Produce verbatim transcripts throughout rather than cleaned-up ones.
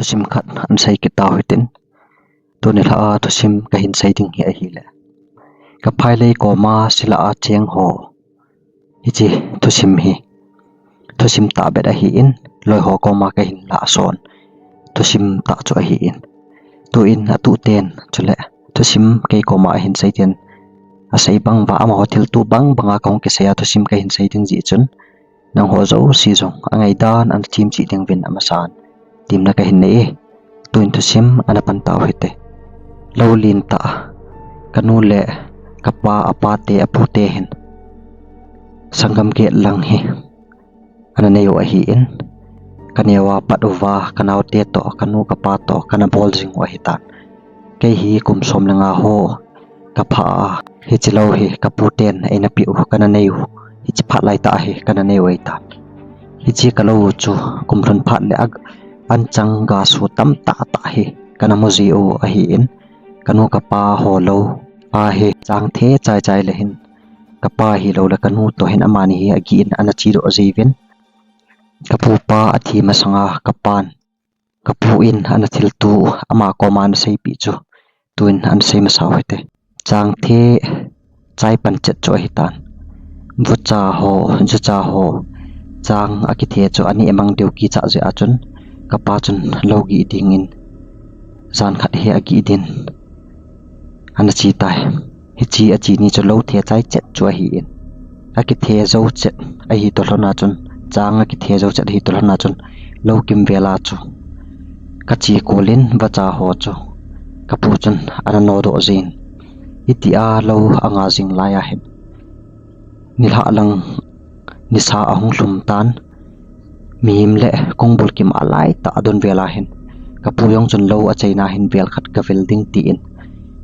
Thusim khat ana sei kit tau hitin. Tuni lha a thusim kahin sei ding hi ahile, ka phailei koma sila a cheng ho, hiche thusim hi thusim tah bep ahin, loi ho koma kahin lah son thusim tah chu ahin. Tuin atuh ten chule thusim kei koma ahin sei ten, asei bang uva amaho thilto bang banga kahung kisei a thusim kahin sei ding jeh chun, nangho jouse jong angaidan ana thim cheh ding uvin amasan temna kahin nei e. Tuin thusim ana pan tau hite. Lou lentah, kanu le kapa, apate, apute hin sanggam get lang hi ana nei u ahin, kaneo a pat uva kanaote toh, kanu kapa toh kana bol jing u ahitan. Kei hi kum som le nga ho kapha a, hiche lou hi kapu ten eina peh u kana nei u, hiche phat laitah hi kana nei u ahitan. Hiche kalou u chu kum lhun phat le a, anchang gasu tamtah tah hi kana mu ji u ahin, kanu kapa ho lou a hi changthe chaichai le hin, kapa hilou le kanu toh hin amani hi agih in ana chedoh jiuvin. Kapupa athi masanga kapan, kapu in ana thilto, ama koma ana seipeh chu tuin ana sei masau hite. Changthe chai pan chet chu ahitan. Vucha ho, jucha ho, chang akithe chu aneh mang deu kichat jeh a chun, kapa chun lou gih dingin jan khat hi agih din ana che tai. Hiche ache ni chu lou the chai chet chu ahin, akithe jou chet ahi toh lhon a chun, chang akithe jou chet ahi toh lhon a chun, lou kimvel a chu kache kol in vacha ho chu kapu chun ana nodoh jin. Hitia lou anga jing lai ahin, nilhah lang nisa ahung lhum tan, mihem le kongbul kimah laitah adon vel ahin, kapu jong chun lou acheina hin vel khat gavel ding tin,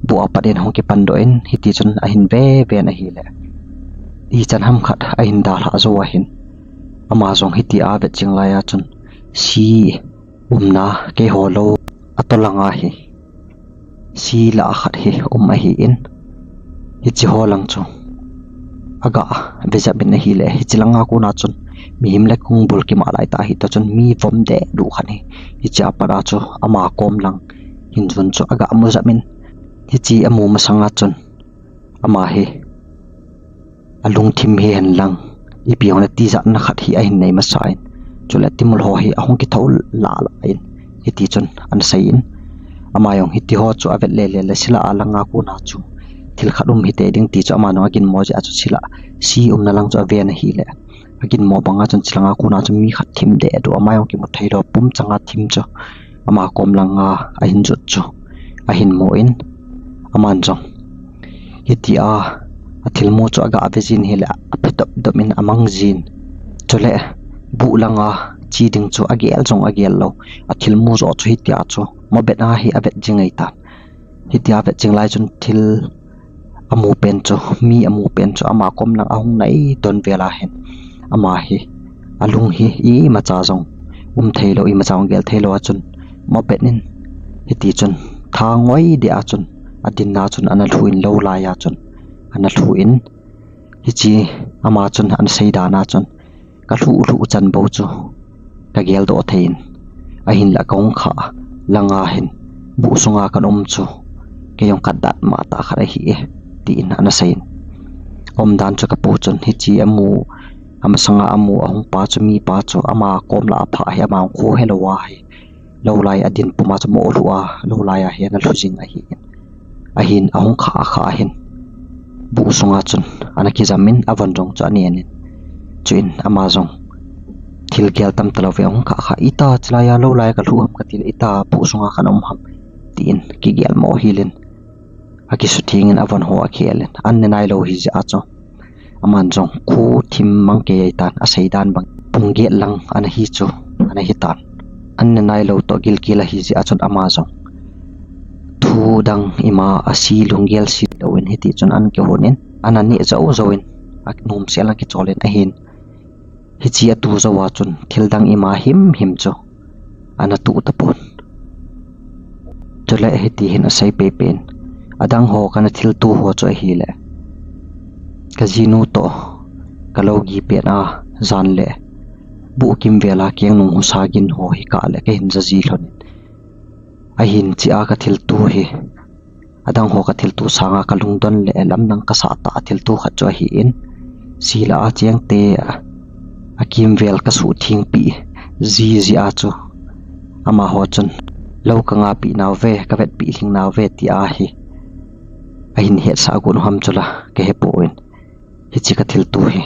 bu apat in ahung kipandoh in, hitichun ahin ve ven ahile, ichan ham khat ahin dalhah jou ahin, ama jong hitia vet ching lai a chun, si umna keiho lou atoh langa hi, si lah khat hi um ahin, hiche ho lang chu aga ve jep in ahile, hiche langa kona chun mihem le kongbul kimah laitah ahi toh chun mi vom dehduh khat hi, hichea pat a chu ama kom lang hin jun chu aga mu jep in, hiche amu masanga chun ama hi alungthim hihen lang, ipi hung le tijatna khat hi ahin nei masa in, chule timul ho hi ahung kithou lah lah in, hitichun ana sei in, ama jong hitiho chu avet lele le sila a langa kona chu thil khat um hite ding ti chu ama jong aginmo jeh a chu sila, si umna lang chu aven ahile, aginmo banga chun chilanga kona chu mi khat thim dehduh, ama jong kimu theilou pum changa thim chu ama kom langa ahin jot chu ahin mu in, aman jong hitia athilmu chu aga ve jin hile, aphe dopdop in amang jin. Chule buh langa che ding chu agel jong agel lou, athilmu joh chu hitia chu mobet a hi avet jing ahitan. Hitia vet ching lai chun thil amu pen chu, mi amu pen chu ama kom lang ahung nai don vel ahin, ama hi alung hi imacha jong um theilou, imacha jong gel theilou a chun, mobet in hitichun tha ngoi deh a chun, adinna chun ana lhu in, lou lai a chun ana lhu in, hiche ama chun ana sei dan a chun, kalhuh lhuh chan bou chu kageldoh thei in, ahinla kahung khah langa hin buh sunga kana um chu kei jong kadat mah tah khat ahi e, tin ana sei in. Umdan chu kapu chun hiche amu, amasanga amu ahung pa chu, mipa chu ama kom lah a aphah hi, ama hung kho helou a hi, lou lai adin puma chu molhu a, lou lai a hi ana lhu jing ahin, ahin ahung khah khah ahin, buh sunga chun ana kijam in, avon jong chu anen in, chuin ama jong thil gel tam talouvin ahung khah khah, ita chilai a lou lai kalhu ham katile, ita buh sunga kana um ham, tin kigel mo hel in, akisutheng in avon ho akhel in, an ne nailou hijeh a chu aman jong kho thim mang kei ahitan, asei dan bang pung get lang ana hi chu ana hitan. An ne nailou toh gilkel ahijeh a chun ama jong thu dang ima, asi lunggel si louvin hitichun ana kihon in, ana neh jou jouvin, anomsel ana kichol in ahin, hiche atu jouva chun thil dang ima himhim chu ana toh tapon. Chule hiti hin asei peipei in, adang ho kana thilto ho chu ahile, kajinu toh kalougi pet a jan le buh kimvel a kengnung husa gin ho hi kah le kahin ja ji lhon in, Ahin hichea ka thilto hi, adang ho ka thilto sanga ka lungdon le lamdang ka sah tah a thilto khat chu ahin, si lah a cheng te a, akimvel ka suhthengpi ji jeh a chu, amaho chun lou ka ngapi nauve, ka vetpi lhing nauve tia hi ahin hetsah got u ham chu la ka hepoi. Hiche ka thilto hi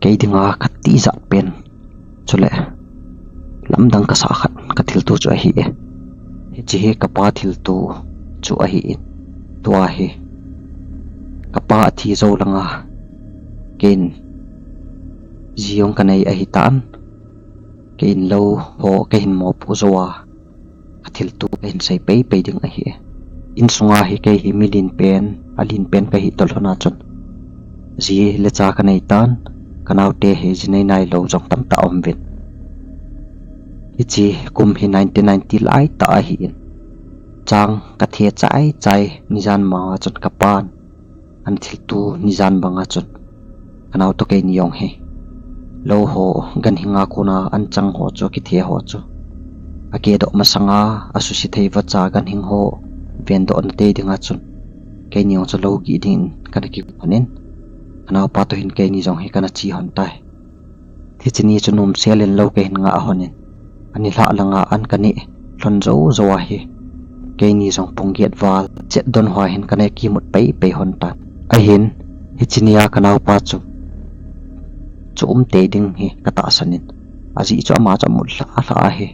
kei dinga ka tijat pen, chule lamdang ka sah khat ka thilto chu ahi e. Hiche hi ka pa thilto chu ahin, tua hi ka pa athi jou langa keiin ji jong ka nei ahitan, keiin lou ho ka hin mopo jou a, ka thilto ka hin sei peipei ding ahi e. Insunga hi kei hi mi lenpen, alen pen ka hi toh lhon a chun, ji le cha ka neitan, ka naote hi ji nei nailou jong tamtah aum uvin. Hiche kum hi nineteen ninety laitah ahin, chang ka the chaichai nijan banga chun ka pan ana thilto nijan banga chun, ka nao toh keini jong hi lou ho ganhinga kona anchang ho chu, kithe ho chu, akehdoh masanga asuse thei vacha ganhing ho vendohna tei dinga chun, keini jong chu lou gih dingin kana kigong lhonin, ka naopa toh hin keini jong hi kana che lhon tai. Hiche ni chu nomselin lou ka hin ngah lhonin, anilhah langa an ka neh lhon jou jou ahi, keini jong pung get val chet don hoa hin kana kimut peipei lhon tan. Ahin, hiche nia ka naopa chu chu um tei ding hi ka tahsanin, ajeh chu ama chu amut lhah lhah ahi,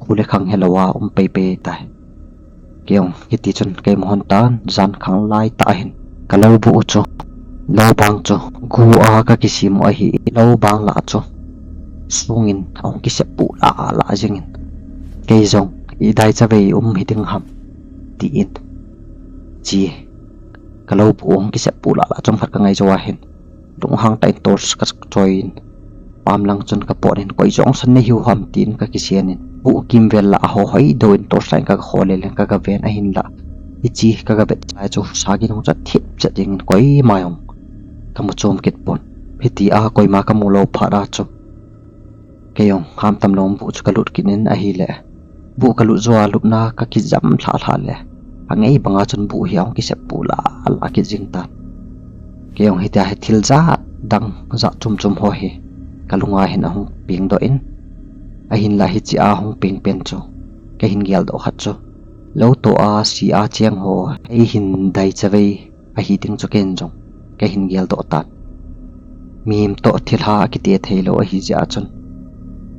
kho le khang helouva um peipei tai. Kei jong hitichun ka imu lhon tan, jan khang laitah ahin ka lou buh chu, lou bang chu gu a ka kisem u ahi, lou bang lah chu sungin ahung kisep puh lah lah jengin, kei jong idai chavei um hiding ham tin, hiche ka lou buh ahung kisep puh lah lah chomkhat ka ngai jou ahin, lunghang tah in torch ka choiyin, pamlang chun ka potnin, koi jongsan nahiu ham tin ka kisenin, buh kimvel lah a ho hoi doh in torch light in ka kho lele, ka gaven ahinlah, hiche ka gavet lai chu husa gin ahung chat thip chat jengin, koima jong ka mu chom kit pon. Hitia koima ka mu lou phat a chu, kei jong hamtam louvin buh chu ka lut kit in ahile, buh ka lut jou a lupna ka kijam lhah lhah le, angei banga chun buh hi ahung kisep puh lah lah kit jing tan. Kei jong hitia hi thil jat dang jat chom chom ho hi ka lunga hin ahung pengdoh in, ahinlah hichea hung peng pen chu ka hin geldoh khat chu, lou toh a si a cheng ho eihin dai chavei ahi ding chu ken jong ka hin geldoh tan. Mihem toh thilha akite theilou ahi jeh a chun,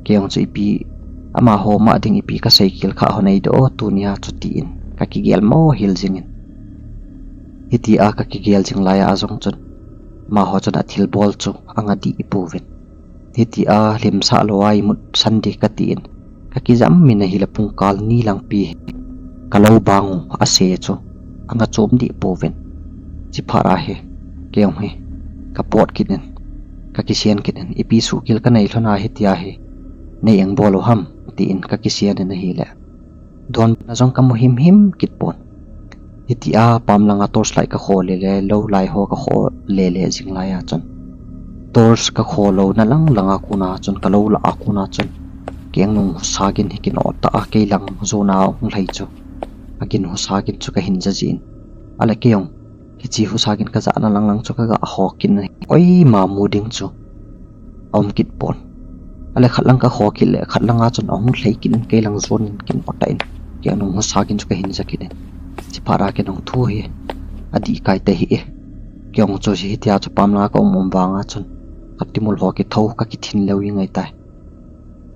kei jong chu ipi, amaho ma ding ipi ka seikhel kha lhon eidoh tunia chu tin ka kigel mo hel jingin. Hitia ka kigel jing laiya jong chun, amaho chun athilbol chu anga dih pouvin, hitia limsah louva imut san ding katin, ka kijam min ahile pungkal ni langpi hi ka lou bang u ase chu anga chom dih pouvin. Hiche phat a hi kei jong hi ka pot kit in, ka kisen kit in, ipi suhkhel ka nei lhon a hitia hi nei eng bol u ham tin ka kisen in ahile, donbutna jong ka mu himhim kit pon. Hitia pamlanga torch light ka kho lele, lou lai ho ka kho lele jing laiya chun, torch ka kho louna lang langa kona chun, ka lou lah a kona chun, keng nung husa gin hi kin-oh tah a kei lang jona hung lhai chu, agin husa gin chu ka hin ja jin. Ahile kei jong hiche husa gin ka jana lang lang chu ka ga kho kit in, koima mu ding chu aum kit pon. Ahile khat lang ka kho kit le, khat langa chun ahung lhai kit in, kei lang jonin kin-oh tah in, kei nung husa gin chu ka hin ja kit in. Hiche phat a kei nung thu hi adih kai tahih e. Kei jong chu hitia chu pamlanga ka um um vanga chun, ka timul ho kithou, ka kithin leu ngai tai.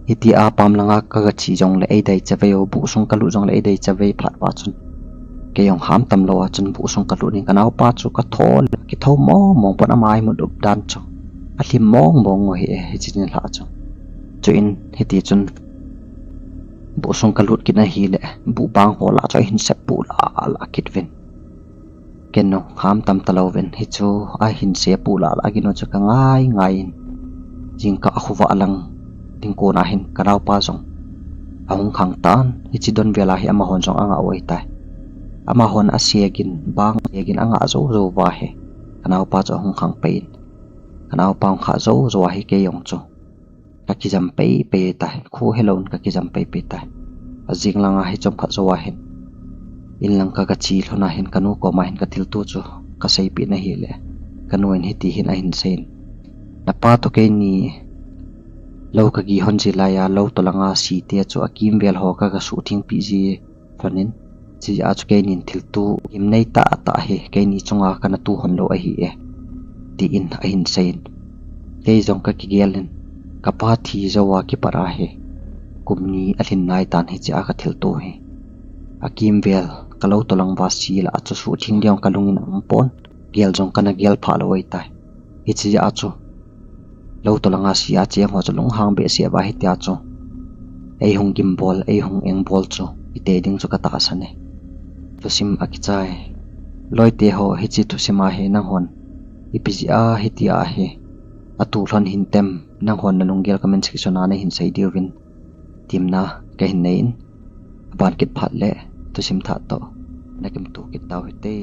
Hitia pamlanga ka gache jongle eidei chavei u, buh sung ka lut jongle eidei chavei phat uva chun, kei jong hamtam louva chun buh sung ka lut in, ka naopa chu ka tho le kithou mong mong pon, ama imut up dan chu alhim mong mong u ahi e, hiche nilhah chu. Chuin hitichun buh sung ka lut kit in ahile, buh bang ho lah chu ahin sep puh lah lah kit uvin. Ken jong hamtam talouvin, hichu ahin se puh lah lah agin u chu ka ngai ngai in, jingkah khovah lang ding kona hin ka naopa jong ahung khang tan, hiche donvel a hi amahon jong angah u ahitai. Amahon ase gin, bang ase gin angah jou jou uva hi ka naopa chu ahung khang pei in, ka naopa hung khah jou jou a hi kei jong chu ka kijam pei pei tai, kho helouvin ka kijam pei pei tai. Ajing langa hichom khat jou a hin, in lang ka, kache lhon a hin kanu koma hin kathilto chu kaseipeh in ahile, kanu in hiti hin ahin seiyin, napa toh keini lou kagih lhon ji laiya, lou toh langa sete chu akimvel ho ka, kasuhtheng peh ji lhonin, chujeh a chu keinin thilto gimnei tahtah hi keini chunga kana to lhon lou ahi e, tin ahin seiyin. Kei jong kakigel in, kapa thi jou a kipat a hi kum ni alhin naitan hiche a kathilto hi. Akimvel kalou toh lang uva se lah a chu suhtheng ding jong kalungin aumpon, gel jong kana gel phah lou ahitai. Hiche jeh a chu lou toh langa se a cheng ho chu lunghang behseh uva hitia chu eihung gimbol, eihung engbol chu ite ding chu katahsan e. Thusim akichai. Loite ho, hiche thusim a hi nanghon ipi jeh a hitia hi ato lhon hintem, nanghon nalunggel comment section a nahin sei diuvin temna kahin neiyin, aban kit phat le thusim thah toh nakimto kit tau hite.